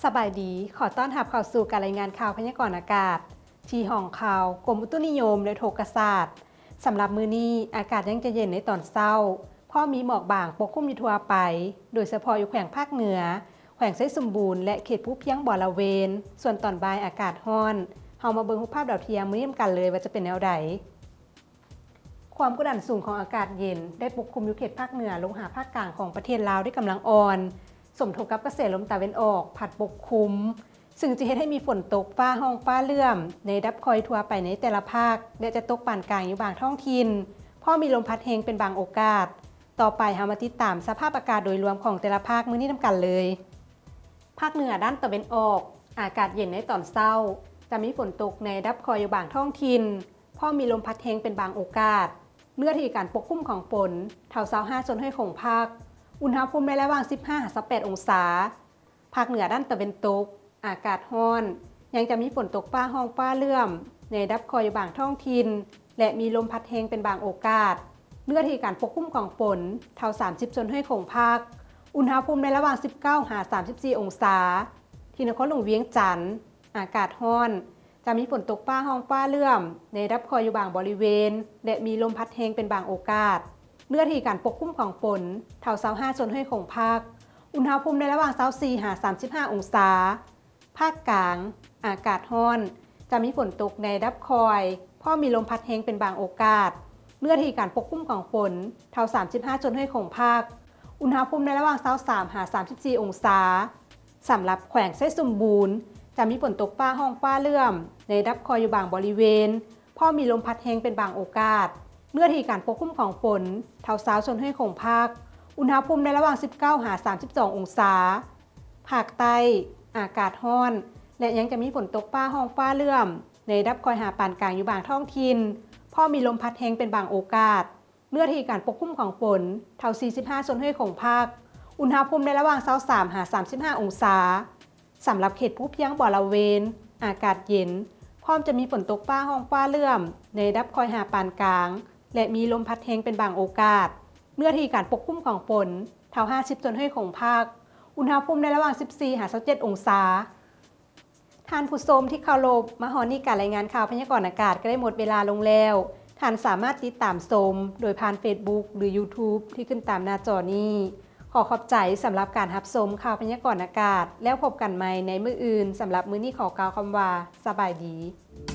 ສະບາຍດີ, ຂໍຕ້ອນຮັບເຂົ້າສູ່ການລາຍງານຂ່າວພະຍາກອນອາກາດ ທີ່ຫ້ອງຂ່າວກົມອຸຕຸນິຍົມ ແລະ ອຸທົກກະສາດ. ສຳລັບມື້ນີ້, ອາກາດຍັງຈະເຢັນໃນຕອນເຊົ້າ, ພໍມີໝອກບາງປົກຄຸມຢູ່ທົ່ວໄປ, ໂດຍສະເພາະຢູ່ແຂວງພາກເໜືອ, ແຂວງໄຊສົມບູນ ແລະ ເຂດພູພຽງບໍລະເວນ. ສ່ວນຕອນບ່າຍອາກາດຮ້ອນ. ເຮົາມາເບິ່ງຮູບພາບດາວທຽມມື້ນີ້ນຳກັນເລີຍວ່າຈະເປັນແນວໃດ. ຄວາມກົດດັນສູງຂອງອາກາດເຢັນໄດ້ປົກຄຸມຢູ່ເຂດພາກເໜືອລົງຫາພາກກາງຂອງປະເທດລາວດ້ວຍກຳລັງອ່ອນ, ສົມທົບກັບກະແສລົມຕາເວັນອອກພັດປົກຄຸມ, ຊຶ່ງຈະເຮັດໃຫ້ມີຝົນຕົກຟ້າຮ້ອງຟ້າເຫຼື້ອມໃນລະດັບຄ່ອຍທົ່ວໄປໃນແຕ່ລະພາກ ແລະ ຈະຕົກປານກາງຢູ່ບາງທ້ອງຖິ່ນ, ພໍມີລົມພັດແຮງເປັນບາງໂອກາດ. ຕໍ່ໄປເຮົາມາຕິດຕາມສະພາບອາກາດໂດຍລວມຂອງແຕ່ລະພາກມື້ນີ້ນຳກັນເລີຍ. ພາກເໜືອດ້ານຕາເວັນອອກ, ອາກາດເຢັນໃນຕອນເຊົ້າ, ຈະມີຝົນຕົກໃນລະດັບຄ່ອຍຢູ່ບາງທ້ອງຖິ່ນ, ພໍມີລົມພັດແຮງເປັນບາງໂອກາດ. ເນື້ອທີ່ການປົກຄຸມຂອງຝົນ ເທົ່າຊາວຫ້າສ່ວນຮ້ອຍຂອງພາກ, ອຸນຫະພູມໃນລະຫວ່າງສິບຫ້າຫາຊາວແປດອົງສາ. ພາກເໜືອດ້ານຕາເວັນຕົກ, ອາກາດຮ້ອນ, ຍັງຈະມີຝົນຕົກຟ້າຮ້ອງຟ້າເຫຼື້ອມໃນລະດັບຄ່ອຍຢູ່ບາງທ້ອງຖິ່ນ ແລະ ມີລົມພັດແຮງເປັນບາງໂອກາດ. ເນື້ອທີ່ການປົກຄຸມຂອງຝົນ ເທົ່າສາມສິບສ່ວນຮ້ອຍຂອງພາກ, ອຸນຫະພູມໃນລະຫວ່າງສິບເກົ້າຫາສາມສິບສີ່ອົງສາ. ທີ່ນະຄອນຫຼວງວຽງຈັນ, ອາກາດຮ້ອນ, ຈະມີຝົນຕົກຟ້າຮ້ອງຟ້າເຫຼື້ອມໃນລະດັບຄ່ອຍຢູ່ບາງບໍລິເວນ ແລະ ມີລົມພັດແຮງເປັນບາງໂອກາດ. ເນື້ອທີ່ການປົກຄຸມຂອງຝົນ ເທົ່າຊາວຫ້າສ່ວນຮ້ອຍຂອງພາກ, ອຸນຫະພູມໃນລະຫວ່າງຊາວສີ່ຫາສາມສິບຫ້າອົງສາ. ພາກກາງ, ອາກາດຮ້ອນ, ຈະມີຝົນຕົກໃນລະດັບຄ່ອຍ, ພໍມີລົມພັດແຮງເປັນບາງໂອກາດ. ເນື້ອທີ່ການປົກຄຸມຂອງຝົນ ເທົ່າສາມສິບຫ້າສ່ວນຮ້ອຍຂອງພາກ, ອຸນຫະພູມໃນລະຫວ່າງຊາວສາມຫາສາມສິບສີ່ອົງສາ. ສຳລັບແຂວງໄຊສົມບູນ, ຈະມີຝົນຕົກຟ້າຮ້ອງຟ້າເຫຼື້ອມໃນລະດັບຄ່ອຍຢູ່ບາງບໍລິເວນ, ພໍມີລົມພັດແຮງເປັນບາງໂອກາດ. ເນື້ອທີ່ການປົກຄຸມຂອງຝົນ ເທົ່າຊາວສ່ວນຮ້ອຍຂອງພາກ, ອຸນຫະພູມໃນລະຫວ່າງສິບເກົ້າຫາສາມສິບສອງອົງສາ. ພາກໃຕ້, ອາກາດຮ້ອນ ແລະ ຍັງຈະມີຝົນຕົກຟ້າຮ້ອງຟ້າເຫຼື້ອມໃນລະດັບຄ່ອຍຫາປານກາງຢູ່ບາງທ້ອງຖິ່ນ, ພໍມີລົມພັດແຮງເປັນບາງໂອກາດ. ເນື້ອທີ່ການປົກຄຸມຂອງຝົນ ເທົ່າສີ່ສິບຫ້າສ່ວນຮ້ອຍຂອງພາກ, ອຸນຫະພູມໃນລະຫວ່າງຊາວສາມຫາສາມສິບຫ້າອົງສາ. ສຳລັບເຂດພູພຽງບໍລະເວນ, ອາກາດເຢັນ, ພ້ອມຈະມີຝົນຕົກຟ້າຮ້ອງຟ້າເຫຼື້ອມໃນລະດັບຄ່ອຍຫາປານກາງ ແລະ ມີລົມພັດແຮງເປັນບາງໂອກາດ. ເນື້ອທີ່ການປົກຄຸມຂອງຝົນ ເທົ່າຫ້າສິບສ່ວນຮ້ອຍຂອງພາກ, ອຸນຫະພູມໃນລະຫວ່າງສິບສີ່ຫາຊາວເຈັດອົງສາ. ທ່ານຜູ້ຊົມທີ່ເຄົາລົບ, ມາຮອດນີ້ການລາຍງານຂ່າວພະຍາກອນອາກາດກໍໄດ້ໝົດເວລາລົງແລ້ວ. ທ່ານສາມາດຕິດຕາມຊົມໂດຍຜ່ານເຟສບຸກ ຫຼື ຢູທູບ ທີ່ຂຶ້ນຕາມໜ້າຈໍນີ້. ຂໍຂອບໃຈສຳລັບການຮັບຊົມຂ່າວພະຍາກອນອາກາດ, ແລ້ວພົບກັນໃໝ່ໃນມື້ອື່ນ. ສຳລັບມື້ນີ້ຂໍກ່າວຄຳວ່າ ສະບາຍດີ.